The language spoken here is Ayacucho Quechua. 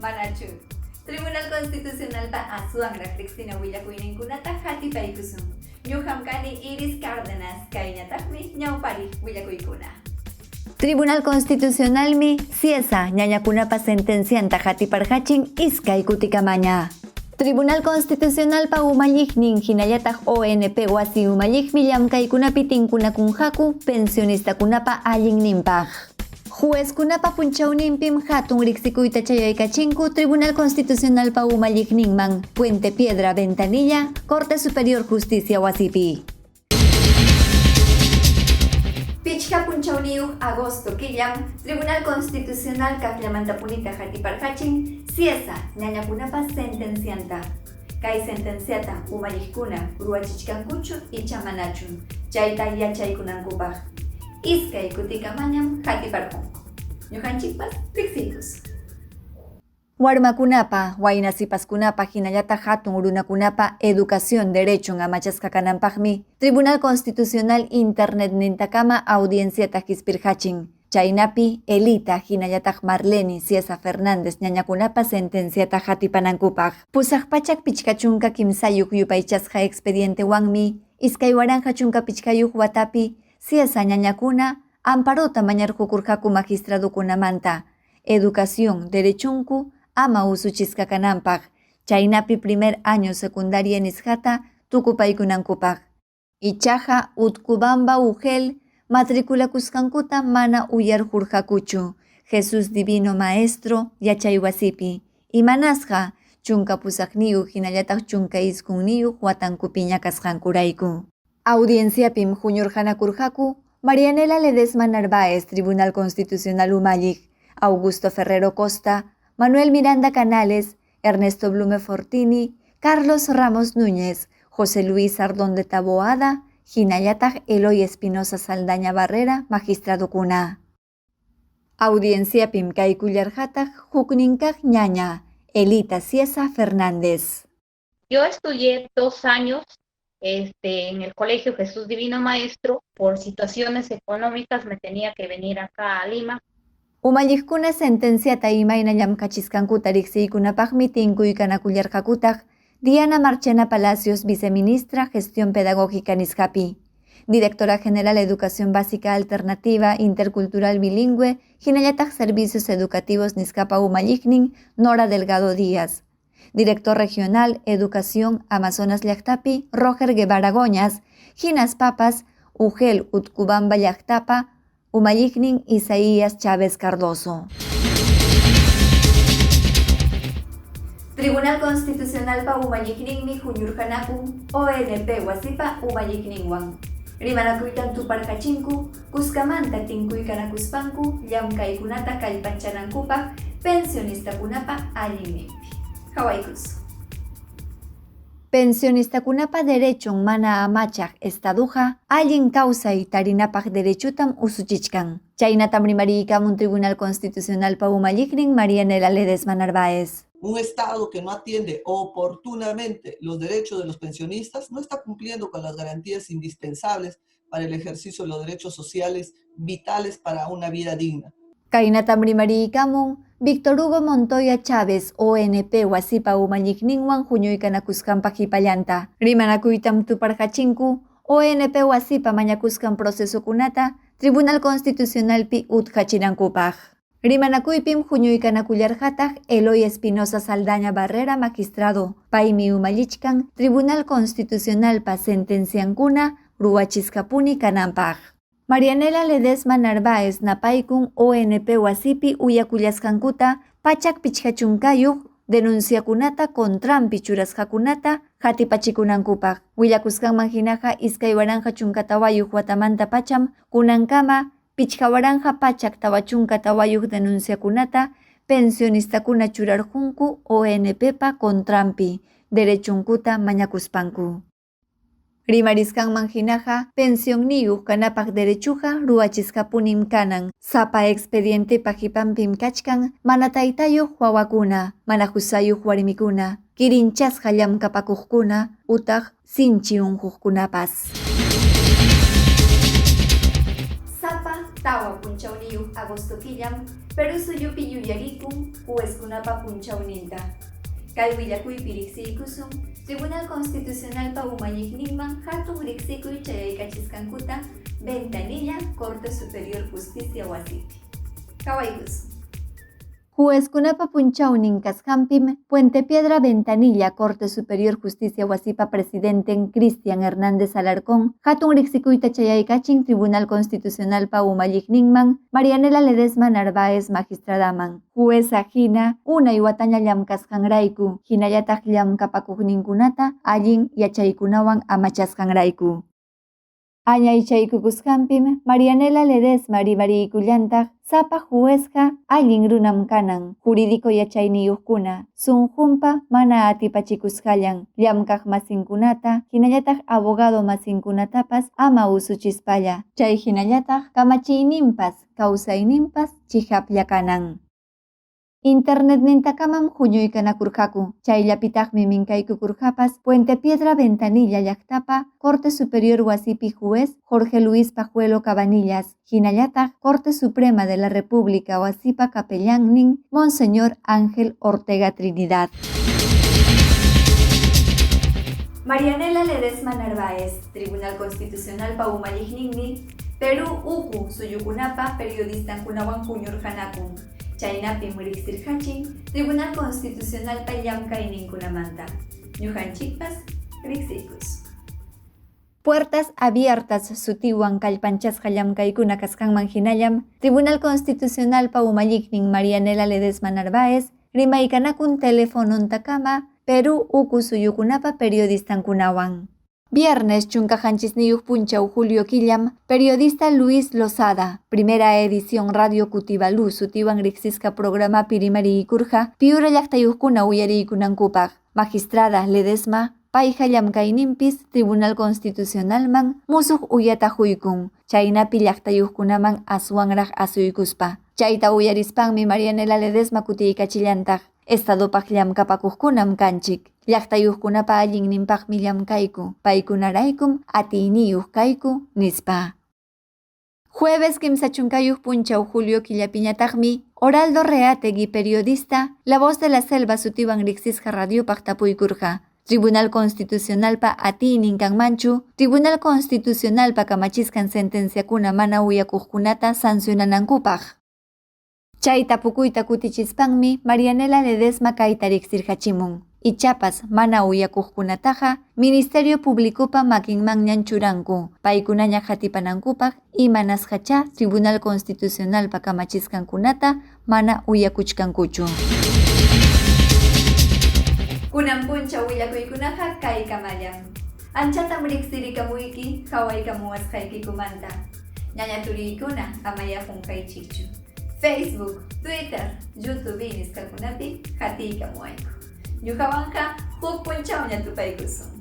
Manachu? Tribunal Constitucionalpa aswanraq riqsina willakuyninkunata hatipaykusun. Ñuqam kani Iris Cárdenas, kayñataqmi ñawpariq willakuykuna. Tribunal Constitucionalmi CIESA ñañakunapa sentencianta hatiparqachin iskay kutikamaña. Tribunal Constitucionalpa umalliqnin hinallataq ONP wasi umalliqmi llamkaykunapi tinkunakunqaku pensionistakunapa allinninpaq. Juezkunapa punchawninpim hatun riqsikuyta chayaykachinku Tribunal Constitucionalpa umalliqninman Puente Piedra Ventanilla, Corte Superior Justicia wasipi. Pichqa punchawniyuq agosto killam Tribunal Constitucional kaqllamantapunita hatiparqachin CIESA ñañakunapa sentencianta. Kay sentenciata umalliqkuna ruwachichkankuchu icha manachu, chayta yachaykunankupaq. Iskay kutikamañam hatiparqunku. Ñuqanchikpas riqsiykus. Warmakunapa, wayna sipaskunapa hinallataq hatun runakunapa educación derechon amachasqa kananpaqmi Tribunal Constitucional internetnintakama audienciata qispirqachin. Chaynapi Elita hinallataq Marlene Cieza Fernández ñañakunapa sentenciata hatipanankupaq. 853 yupaychasqa expedientewanmi 2015 watapi Cieza ñañakuna amparota mañarqukurqaku magistradukunamanta. Educación derechunku ama usuchisqa kananpaq, chaynapi primer año secundaria nisqata tukupaykunankupaq. Ichaqa Utcubamba UGEL matriculakusqankuta mana uyarqurqakuchu Jesús Divino Maestro yachaywasipi. Imanasqa 18 hinallataq 19 watankupiña kasqankurayku. Audienciapim huñurqanakurqaku Marianela Ledesma Narváez, Tribunal Constitucional umalliq, Augusto Ferrero Costa, Manuel Miranda Canales, Ernesto Blume Fortini, Carlos Ramos Núñez, José Luis Ardón de Taboada, hinallataq Eloy Espinosa Saldaña Barrera, magistradukuna. Audienciapim kaykullarqataq hukninkaq ñaña, Elita Cieza Fernández. Yo estudié 2 años en el Colegio Jesús Divino Maestro. Por situaciones económicas me tenía que venir acá a Lima. Umalliqkuna sentenciata imayna llamkachisqankuta riqsiykunapaqmi tinkuykanakuyarqakutaq Diana Marchena Palacios, viceministra Gestión Pedagógica nisqapi, Directora General Educación Básica Alternativa Intercultural Bilingüe, hinallataq Servicios Educativos nisqapa umalliqnin Nora Delgado Díaz, Director Regional Educación Amazonas llaqtapi Roger Guevara Goñas, hinaspapas UGEL Utcubamba llaqtapa umalliqnin Isaías Chávez Cardoso. Tribunal Constitucionalpa umalliqninmi huñurqanakun ONP wasipa umalliqninwan. Rimanakuytan tuparqachinku, kuskamanta tinkuykanakuspanku llamkaykunata kallpanchanankupaq pensionistakunapa allinninpi. Qhawaykus. Pensionistakunapa derechon mana amachaq estaduqa allin kawsay tarinapaq derechutam usuchichkan. Chaynatam rimariykamun Tribunal Constitucionalpa umalliqnin Marianela Ledesma Narváez. Un Estado que no atiende oportunamente los derechos de los pensionistas no está cumpliendo con las garantías indispensables para el ejercicio de los derechos sociales vitales para una vida digna. Kaynatam rimariykamun Víctor Hugo Montoya Chávez, ONP wasipa umalliqninwan huñuykanakusqanpa qhipallanta. Rimanakuytam tuparqachinku ONP wasipa mañakusqan procesokunata Tribunal Constitucionalpi utqachinankupaq. Rimanakuypim huñuykanakullarqataq Eloy Espinosa Saldaña Barrera magistrado, paymi umallichkan Tribunal Constitucionalpa sentenciankuna ruwachisqapuni kananpaq. Marianela Ledesma Narváez napaykun ONP wasipi uyakullasqankuta 150 denunciakunata contranpi churasqakunata hatipachikunankupaq. Willakusqanman hinaqa 2014 watamanta pacham kunankama 5144 denunciakunata pensionistakuna churarqunku ONPpa contranpi derechunkuta mañakuspanku. Rimarisqanman hinaqa pensionniyuq kanapaq derechuqa ruwachisqapunim kanan. Sapa expedientepa qipanpim kachkan mana taytayuq wawakuna, mana qusayuq warmikuna, kirinchasqa llamkapakuqkuna utaq sinchi unquqkunapas. Sapa Tawa punchawniyuq agosto killam Perú suyupi yuyarikun juezkunapa punchawninta. Kay willakuypi riqsiykusun Tribunal Constitucionalpa umalliqninman hatun riqsikuy chayaykachisqankuta Ventanilla Corte Superior Justicia wasipi. Qawaykusun. Juezkunapa punchawnin kasqanpim Puente Piedra Ventanilla Corte Superior Justicia wasipa presidenten Cristian Hernández Alarcón hatun riqsikuyta chayaykachin Tribunal Constitucionalpa umalliqninman Marianela Ledesma Narváez magistradaman. Jueza hina unay wataña llamk'asqanrayku, hinallataq llamk'apakuqninkunata allin yachaykunawan amachasqanrayku. Añaychaykukusqanpim Marianela Ledesma rimariykullantaq sapa juezqa allin runam kanan, jurídico yachayniyuqkuna, sunqunpa mana atipachikusqallan, llamk'aq masinkunata, hinallataq abogado masinkunatapas ama usuchispalla, chay hinallataq kamachiyninpas, kawsayninpas chiqaplla kanan. Internetnintakamam huñuykanakurqaku, chayllapitaqmi minkaykukurqapas Puente Piedra Ventanilla llaqtapa Corte Superior wasipi juez Jorge Luis Pajuelo Cabanillas, hinallataq Corte Suprema de la República wasipa capellannin Monseñor Ángel Ortega Trinidad. Marianela Ledesma Narváez, Tribunal Constitucional pa umalliqninmi, Perú uku suyukunapa periodistankunawan huñurqanakun, chaynapim riqsirqachin Tribunal Constitucionalpa llamk'ayninkunamanta. Ñuqanchikpas riqsiykus. Puertas abiertas sutiwan kallpanchasqa llamk'aykuna kasqanman hinallam Tribunal Constitucionalpa umalliqnin Marianela Ledesma Narváez rimaykanakun telefonontakama Perú uku suyukunapa periodistankunawan. Viernes 17 punchaw julio killam, periodista Luis Lozada, primera edición Radio Kutibalú sutiwan riqsisqa programapi rimariykurqa Piura llaqtayuqkuna uyariykunankupaq. Magistrada Ledesma, payqa llamk'ayninpis Tribunal Constitucionalman musuq uyata huykun, chaynapi llaqtayuqkunaman aswanraq asuykuspa. Chayta uyarispanmi Marianela Ledesma kutiykachillantaq. Estadopaq llamk'apakuqkunam kanchik. Llaqtayuqkunapa allinninpaqmi llamk'ayku, paykunaraykum atiyniyuq kayku, nispa. Jueves 30 punchaw julio killapiñataqmi Oraldo Reategui, periodista, La Voz de la Selva sutiwan riqsisqa radiopaq tapuykurqa. Tribunal Constitucionalpa atiynin kanmanchu, Tribunal Constitucionalpa kamachisqan sentenciakuna mana uyakuqkunata sancionanankupaq. Chay tapukuyta kutichispanmi Marianela Ledesma kayta riqsirqachimun. Ichapas mana uyakuqkunataqa Ministerio Publicopa makinmanñan churanku, paykunaña qatipanankupaq imanasqachá Tribunal Constitucionalpa kamachisqankunata mana uyakuchkankuchu. Kunan punchaw willakuykunaqa kaykamallam. Anchatam riqsirikamuyki qhawaykamuwasqaykikumanta. Ñaña turiykuna amayá qunqaychikchu. Facebook, Twitter, YouTube nisqakunapi qatiykamuwayku. Ñuqawanqa huk punchawña tupaykusun.